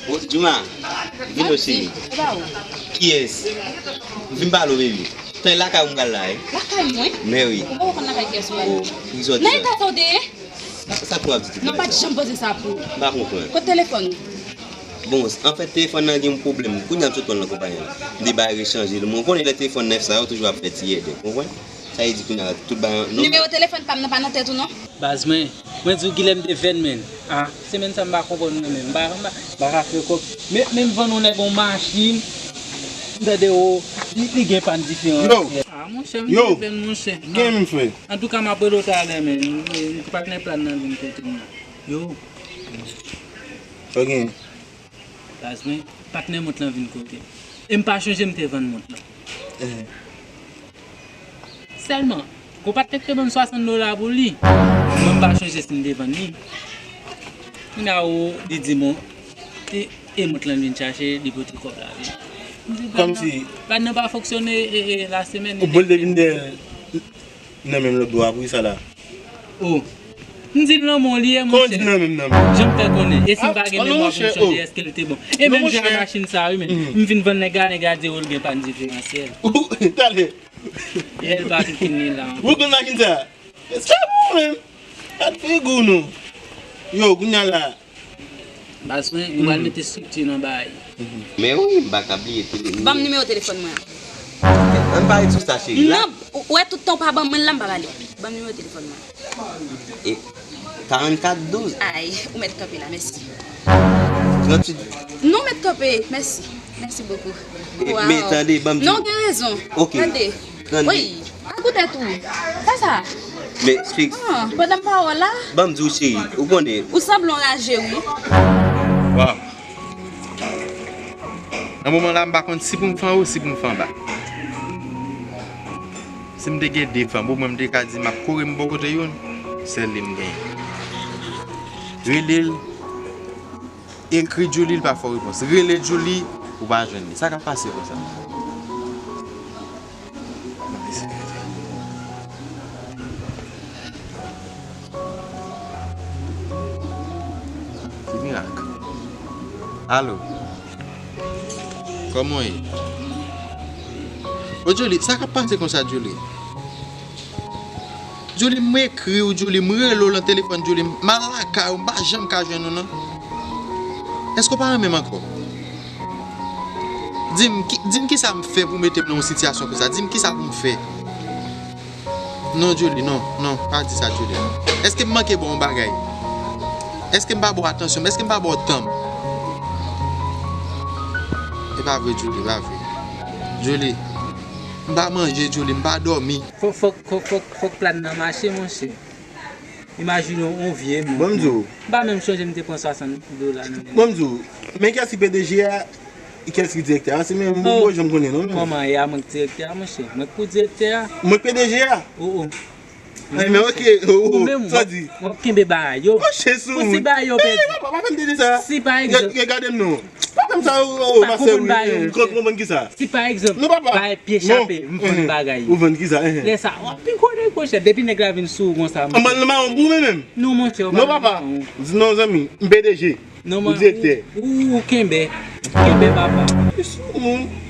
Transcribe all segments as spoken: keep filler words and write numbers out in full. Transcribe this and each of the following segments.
Ô, Jouma, vin non, cheri. Kiyès? Vin pale w, baby. Tan lakay ou m pral la, wi. Lakay mwen? Men wi. Ou pa konn lakay kiyès ou pral? Ô, ki sòti sa? Nan eta sa w te ye? Sa, sa k w ap di tout bagay sa? Non, pa t janm panse sa pou ou. M pa konprann. Kote telefòn ou? Bon, anfèt, telefòn nan gen yon pwoblèm. Kounye a m sot pran l nan konpayi an. M te bay rechanje l. Mwen konnen lè telefòn nèf sa yo toujou ap fè ti èdèk. Konprann? Sa vle di kounye a tout bagay non. Nimewo telefòn pa m nan pa nan tèt ou non? Baz mwen, mwen di w Guilherme te vèn men. Ah, semèn sa m pa konprann mwen menm. M pa, m pa, m pa ka fè kòb. Men, men m vann yon nèg yon machin. M tande o, li, li gen pàn diferansyèl. Yo. Ah, monchè, m te vèn, monchè. Gen m fè. Antouka, m ap rele w talè, men. Patnè Plan nan vin kote m nan. Yo. Ok. Baz mwen, patnè mont lan vin kote m. E m pa chonje m te vann mont lan. Eh. Sèlman, gon patnè k te ban m swasant dola pou li. Mwen m pa chonje si m te vann li. Kounye a ou, li di m, e, e mont lan vin chache, li pote kòb la vin. M di, patnè, patnè pa fonksyone, e, e, lasemèn. Ou boule vin dèyè l. Nan menm lòt bò a pou kisa la? Oh. M di l nan men w li ye, monchè. Kòman w di l nan men m nan men w? Jan m fè konnen. E si m pa gen memwa pou m chonje, èske l te bon? E menm jan ak machin sa, wi, men. M vin vann nèg la, nèg la di w l gen pàn diferansyèl. Talè. E l pa tou fini la ankò. Ou konn machin sa? Se pou ou menm. Gad figi w non. Yo, kounye a la. Baz mwen, nou pral mete estrikti nan bagay. Men wi, m pa ka bliye tele. Ban m nimewo telefòn mwen an. Ann pale sou sa, cheri. Non, ou wè tout tan w pa ban mwen l la, m pa pale. Ban m nimewo telefòn mwen an. E karannkat douz. Ay, ou mèt kanpe la, mèsi. Tranntuit. Non, mèt kanpe, mèsi. Mèsi bokou. E, men tande, ban m di. Non, gen rezon. Ok. Tande. Tande. Wi. Pa goumen tou. Sa sa? Men, speak. Ah, pandan m pa wè w la. Ban m di w, cheri, ou konnen. Ou sanble yon raje, wi. Waw. Nan moman la, m pa konn si pou m fè anwo, si pou m fè anba. Si m te gen de fanm, omwen m te ka di m ap kouri m bò kote youn, sèl li m genyen. Rele l. Ekri Djouly, li pa fè w repons. Rele Djouly, ou pa jwenn li. Sa k ap pase konsa? Ki mirak? Alo? Kòman w ye? O Djouly, sa k ap pase konsa, Djouly? Djouly, m ekri w, Djouly, m rele w nan telefòn, Djouly, m al lakay ou, m pa janm ka jwenn ou, non. Èske w pa renmen m ankò? Di m, ki, di m kisa m fè pou mete m nan yon sitiyasyon konsa? Di m kisa pou m fè? Non, Djouly, non, non, pa di sa, Djouly. Èske m manke ba w yon bagay? Èske m pa ba w atansyon m? Èske m pa ba w tan m? E pa vre, Djouly, e pa vre. Djouly, m pa manje, Djouly, m pa dòmi. Fòk, fòk, fòk, fòk, fòk plan nan mache, monchè. Imajine w, yon vye moun. Ban m di w. M pa menm chonje m te pran swasant dola nan men l. Ban m di w, men kiyès ki P D G a, kiyès ki direktè a? Se menm m, oh, bon, janm konnen non, men. Kòman e a mwen k direktè a, monchè? Mwen k pou direktè a? Mwen k P D G a? Oh, oh. Ay, men ok, oh, oh, ou menm, sa w di? W ap kenbe bagay yo. Monchè, sou moun. Pou si bagay yo pèdi. Eh, pa, pa, pa fè m te di sa. Si pa egzanp. Gade m non. Pa Kòm sa, ou, ou, ou pa konprann bagay yo, m konprann ki sa. Si pa egzanp, non, papa. Bay pye chape, m vann bagay. Ou vann ki sa? Lè sa, w ap pi gwo nèg, monchè. Depi nèg la vin sou ou konsa, m ban l nan mawon pou mwen menm. Non, monchè, w pa nan mawon. Non, papa. Non, zanmi, m P D G. Non, ou direktè. Ou, ou kenbe. Ou kenbe, papa.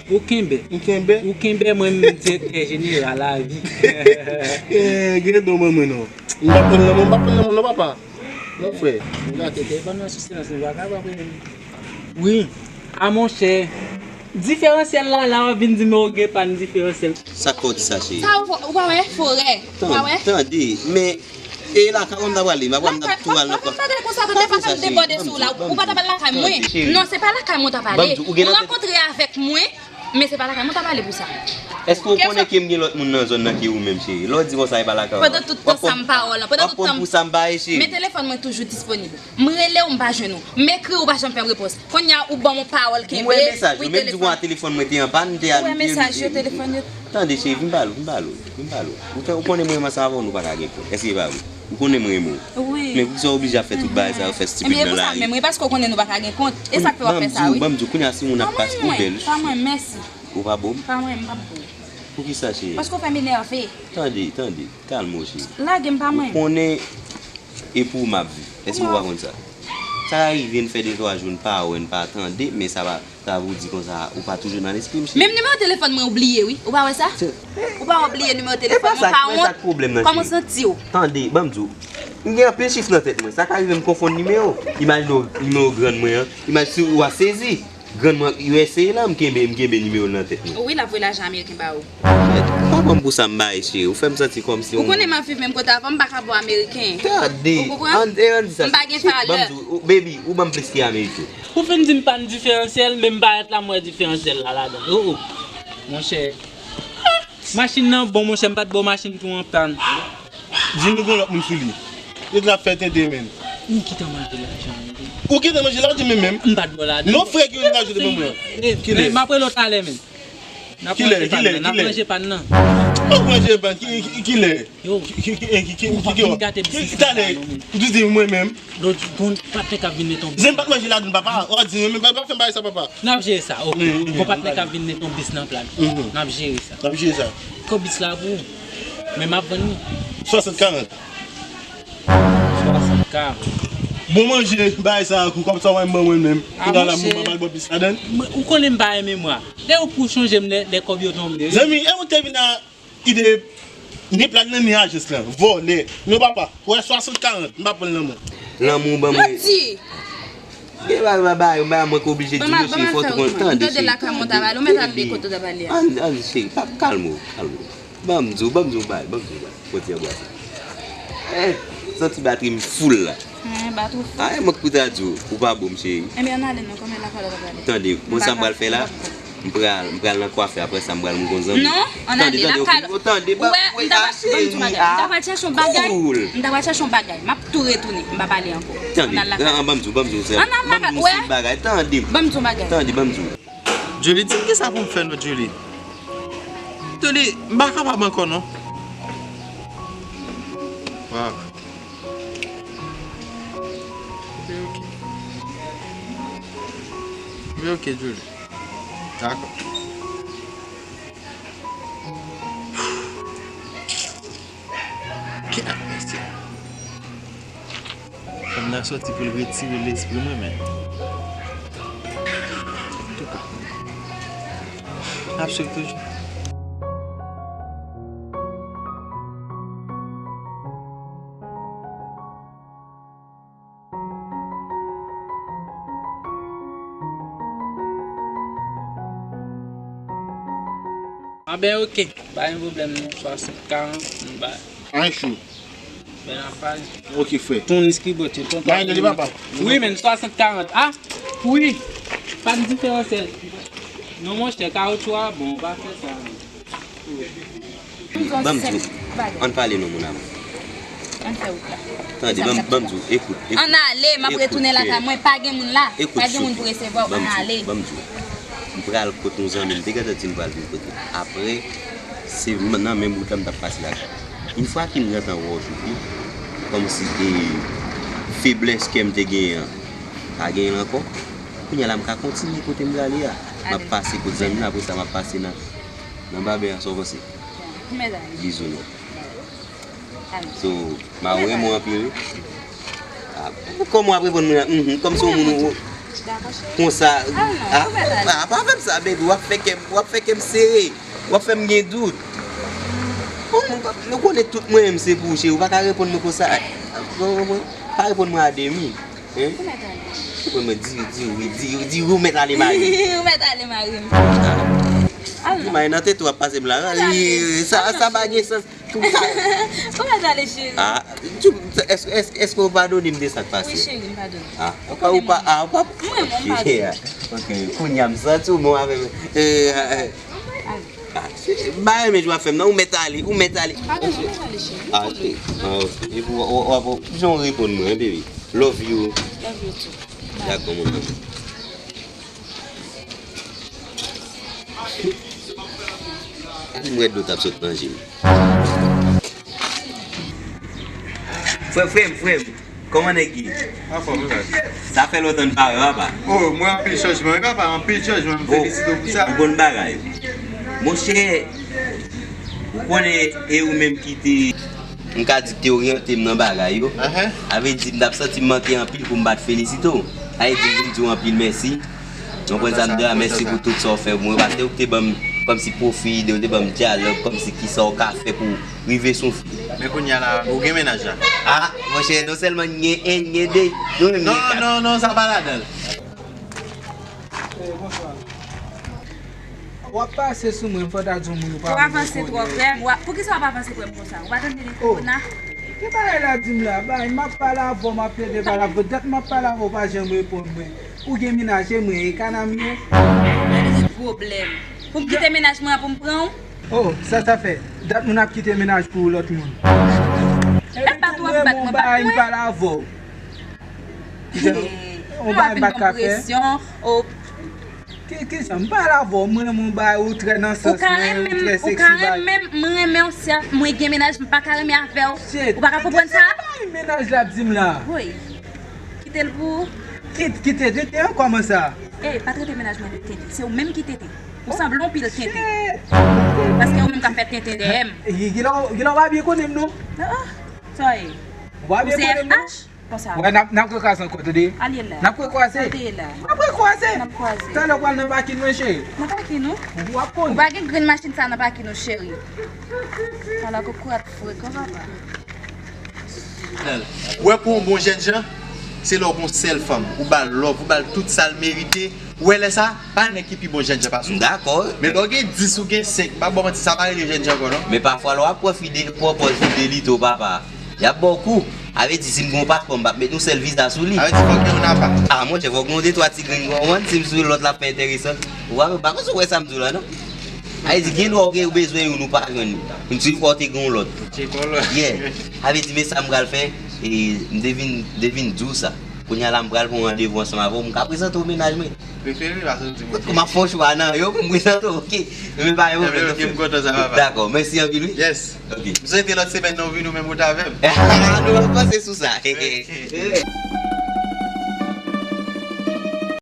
Ou kenbe. Ou kenbe. Ou kenbe, mwen, m direktè jeneral lavi. Eh, gen don ban mwen non. M pa pran nan mwen, m pa pran nan mwen non, papa. Non, frè. Gate, telefòn nan sou silans, nou pa kapab rele m. Wi. A monchè. Diferansyèl la, la w ap vin di men w gen pàn diferansyèl. Sa k fè w di sa, cheri? Sa ou, ou pa wè? Forè. Ou pa wè? Tande, men e lakay mwen m ta prale, m ap pral tou al nan kò. Lakay, pa, pa, pa, pa, pa, pa debòde sou ou la. Ou pa ta pral lakay mwen. Non, se pa lakay mwen w ta prale. Ou rankontre avèk mwen. Men se pa lakay mwen ta pale pou sa. Èske w konnen ke m gen lòt moun nan zòn nan ke ou menm, cheri? Lè w di konsa, e pa lakay w. Pandan tout tan sa m pa wè w lan, pandan tout tan, pou sa m pa ye, cheri. Men telefòn mwen toujou disponib. M rele w, m pa jwenn ou. M ekri w, ou pa janm fè m repons. Kounye a, ou ban m yon pawòl kenbe. M wè mesaj yo, menm di w a telefòn mwen te an pàn, m te al. Ou wè mesaj yo, telefòn yo. Tande, cheri, vin pale, vin pale, vin pale. Ou konnen mwen menm ansanm avè w, nou pa ka gen kont. Èske e pa vre? Ou konnen m renmen w. Wi. Men poukisa w oblije ap fè tout bagay sa yo, fè stipid nan lari? Ebyen, e pou sa menm, wi, paske w konnen nou pa ka gen kont. E sa k fè w ap fè sa, wi. Ban m di w, kounye a si moun ap pase, ou bèl, cheri. Pa mwen, mèsi. Ou pa bo m? Pa mwen, m p ap bo w. Poukisa, cheri? Paske w fè m enève. Tande, tande, kalme w, cheri. Lage m, pa mwen. Ou konnen e pou ou m ap viv. Èske ou pa konn sa? Sa ka rive n fè de twa jou n pa wè, n pa tande, men sa pa, sa vle di konsa, ou pa toujou nan lespri m, cheri. Menm nimewo telefòn mwen ou bliye, wi. Ou pa wè sa? Ou pa wè w bliye nimewo telefòn mwen, ou pa wont? Kòman w santi w? Tande, ban m di w. M gen anpil chif nan tèt mwen. Sa ka rive m konfonn nimewo. Imajine w, nimewo grann mwen an. Imajine si w a sezi. Grann mwen U S A la, m kenbe, m kenbe nimewo l nan tèt mwen. Wi, l ap voye lajan ameriken ba ou. Shit, pa ban m pou sa m bay, cheri. Ou fè m santi kòmsi. Ou konnen m ap viv menm kote avè w, m pa ka ba w ameriken. Tande. Ou konprann? Ann, e, ann di sa. M pa gen valè. Ban m di w, baby, ou ban m plis ke ameriken. Ou fin di m pàn diferansyèl, men m parèt la, m wè diferansyèl la ladan. Oh, oh. Monchè. Machin nan bon, monchè, m pa t ba w machin tou an pàn. Di nou gen lòt moun sou li. Yo t ap fè tenten, menm. Ou gentan manje lajan an, wi. Ou gentan manje lajan, menm, menm. M pa t ba w lajan. Non, frè, ki yo lajan de mwen. Kilè? M ap rele w talè, menm. Kilè, kilè, kilè? N ap ranje pàn nan. N ap ranje pàn, ki, ki, kilè? Yo. Ki, ki, ki, ki, ki, ki, ki, ki, talè, ou di mwen menm. Lòt jou, gon patnè k ap vin met yon biznis. Zen pa t manje ladann, papa. Ou di mwen menm, pa, pa fè m bagay sa, papa. N ap jere sa, ok. Gon patnè k ap vin met yon bis nan plat. N ap jere sa. N ap jere sa. Kòb bis la pou ou. Men m ap vann li. Swasant karant. Swasant karant. Bon manje, bagay sa, kou kòb sa w ban mwen menm. Kounye a la, mwen m al bò bis ladann. Ou konnen m pa renmen mwa. Lè ou pou chonje m lè, lè kòb yo tonbe. Zanmi, e ou te vin a Ide, ni plat nan ni ajans lan, vòlè. Non papa, wè swasant karant, m pa pran l nan men w. Lanmou ban mwen. Manti! Gen bagay m a bay ou, m a mwen k oblije di nou cheri, fò tou konn tande cheri. Tande lakay mwen ta pale, ou mèt ale kote w ta pale a. Ann, ann cheri, pa, kalme w, kalme w. Ban m di w, ban m di w bay, ban m di w bay. Fò ti anbrase. Eh, santi batri m full la. Eh, batri w full. Ah, e mwen k pou ta di w, ou pa bon m cheri. Ebyen ann ale non, kòm e lakay w ta pale. Tande, bon sa m pral fè la. M pral, m pral nan kwafè, apre sa m pral mwen gon zanmi. Non, ann ale lakay ou. Tande, tande, tande, tande, ba, wè, m ta pral, ban m di yon bagay, m ta pral chèche yon bagay, m ta pral chèche yon bagay, m ap tou retounen, m pa pale ankò. Tande, ann al lakay ou. Ban m di w, ban m di w, ann al lakay ou, wè. Ban m di w yon bagay. Tande, ban m di w. Julie, di m kisa pou m fè non, Julie. Julie, m pa kapab ankò non. Wow. Be ok. Be ok, Julie. Dakò. Kèt, mesye. Fanm nan sòti pou l retire lespri mwen, men. Antouka, n ap swiv toujou. Ah ben, ok. Pa gen pwoblèm non, swasant karant, m bay. An chou. Bèl afè. Ok, frè. Ton iskibòt, tonton. Bay nan li, papa. Wi, men swasant karant. Ah, wi. Pa n diferansyèl. Non, monchè, kawotchou a bon, pa fè sa non. Ban m di w, ann pale non, mon amour. Ann fè wout la. Tande, ban m, ban m di w, ekout, ekout. Ann ale, m ap retounen lakay mwen, pa gen moun la. Pa gen moun pou resevwa w, ann ale. Ban m di w, ban m di w. M pral kot yon zanmi m, te gentan di m pral vin kote l. Apre, se nan menm wout la m t ap pase lakay. Yon fwa ke m gentan wè w jodi, kòmsi, e, feblès ke m te genyen an, pa genyen l ankò. Kounye a la, m ka kontinye kote m prale a. M ap pase kot zanmi m, apre sa, m ap pase nan, nan babè a, sa w panse? Bizou non. So, m a renmen w anpil, wi. Ah, kòman w ap reponn mwen, mhm, kòm se yon moun ou, konsa. Ah, ah, pa fè m sa, baby. W ap fè kè m, w ap fè kè m sere. W ap fè m gen dout. Bon, nou konnen tout mwen menm se pou ou, cheri. Ou pa ka reponn mwen konsa. Pa reponn mwen a demi. Hein? Ou mèt ale. Ou mèt di, di wi, di, di wi, ou mèt ale mari m. Ou mèt ale mari m. Ah. Al non. Di mari nan tete w ap pase m la. Sa, sa pa gen sans. Ou mèt ale, cheri. Ah, èske, èske, èske w padone m de sa k pase? Wi, cheri, m padone. Ah, ou pa, ou pa, ah, ou pa. Mwen, mwen, m padone. Ok, kounye a m santi w bon avè m. Eh, eh, eh. Al. Ah, m pa renmen jan w ap fè m nan, ou mèt ale, ou mèt ale. Pa gen, ou mèt ale, cheri. Ah, ok. Ah, ok. Epi w, w, w, w, jan w reponn mwen, baby. Love you. Love you too. Dakò, mon amour. Epi m wè dlo t ap sot nan je m. Frè, frè m, frè m. Kòman nèg ye? Anfòm, wi, baz. Sa fè lontan n pa wè, papa. Oh, mwen anpil chanjman, wi, papa, anpil chanjman, m felisite w pou sa. Ou konn bagay. Monchè, ou konnen, e ou menm ki te, m ka di ki te oryante m nan bagay yo. Sa vle di, m t ap santi m manke anpil pou m pa t felisite w. Sa vle di, m vin di w anpil mèsi. Ou konprann sa m di a, mèsi pou tout sa w fè pou mwen, paske ou te ban m kòmsi pwofi ide, ou te ban m dyalòg, kòmsi kisa w ka fè pou rive sou fi. Men kounye a la, ou gen mennaj la? Ah, monchè, non sèlman n gen enn, n gen de, nou menm gen kat. Non, non, non, sa pa ladan l. W ap pase sou mwen, fò w ta di yon moun ou pa renmen konnen. Ou avanse twò, frè m. Poukisa w ap avanse, frè m, konsa? Ou pa tande li, oh, Kona? Ki bagay l ap di m la? Bay, m ap pale avè w, m ap plede pale avè w. Dat m ap pale avè w, ou pa janm reponn mwen. Ou gen mennaj, e mwen, e kana m ye? Gade ki pwoblèm. Pou m kite mennaj mwen an pou m pran w? Oh, sa sa fè? Dat moun ap kite mennaj pou lòt moun. Mèt pa twò bat mwen, bat mwen. M pale avè w. Ki jan? Yon bagay m pa t ka fè. Ki, ki jan? M pale avè w, mwen, m bay ou trè nan sans mwen, ou trè seksi bay. Ou ka renmen m, ou ka renmen m, mwen renmen w, si mwen gen mennaj, m pa ka renmen avè w. Ou pa ka konprann sa? Ki bagay mennaj la ap di m la? Wi. Kite l pou ou. Kit, kite tenten an, kòman sa? Ey, pa trete mennaj mwen de tenten. Se ou menm ki tenten. Ou sanble yon pil tenten. Paske ou menm k ap fè tenten dèyè m. Gilò, gilò pa byen konnen m non. Ah, sa ye. Ou pa byen konnen m non. Konsa. Wè, n ap, n ap rekwaze ankò, tande. Al ye la. N ap rekwaze. Tande ye la. N ap rekwaze. N ap kwaze. Talè w pral nan pakin mwen, cheri. Nan pakin ou? W ap konn. Ou pa gen grenn machin sa nan pakin ou, cheri. Talè kokorat frekan, papa. Wè, pou yon bon jènjan, se lè w gon sèl fanm. Ou ba l love, ou ba l tout sa l merite. Ou wè lè sa, pa nèg ki pi bon jènjan pase w. M dakò. Men lè w gen dis, ou gen senk, m pa ba w manti, sa pa rele jènjan ankò, non. Men pafwa, lè w ap pran fi de, pran pòz fidelite w, papa. Y ap ba w kou. A vle di, si m gen yon paspò, m p ap met yon sèl viza sou li. A vle di, fòk gen yon apa. A, monchè, fòk gen yon de twa ti grenn konprann, si m sou lòt la ap fè enteresan. Ou pa, pa konn si w wè sa m di w la, non? A vle di, gen dwa ou gen, ou bezwen youn, ou pa jwenn li. M di fò w te gen yon lòt. Te gen yon lòt. Yeah. A vle di, men sa m pral fè, e, m te vin, m te vin di w sa. Kounye a la, m pral pran randevou ansanm avè w, m ka prezante w mennaj mwen. Prefere, pa sot di mwen. M ap fè yon chwa nan yo pou m prezante w, ok. Men pa gen pwoblèm. Ok, m kontan sa, papa. Dakò, mèsi anpil, wi. Yes. Ok. M swete lòt semèn nan ou vini ou menm ou t avè m. Nou ap panse sou sa. Ok.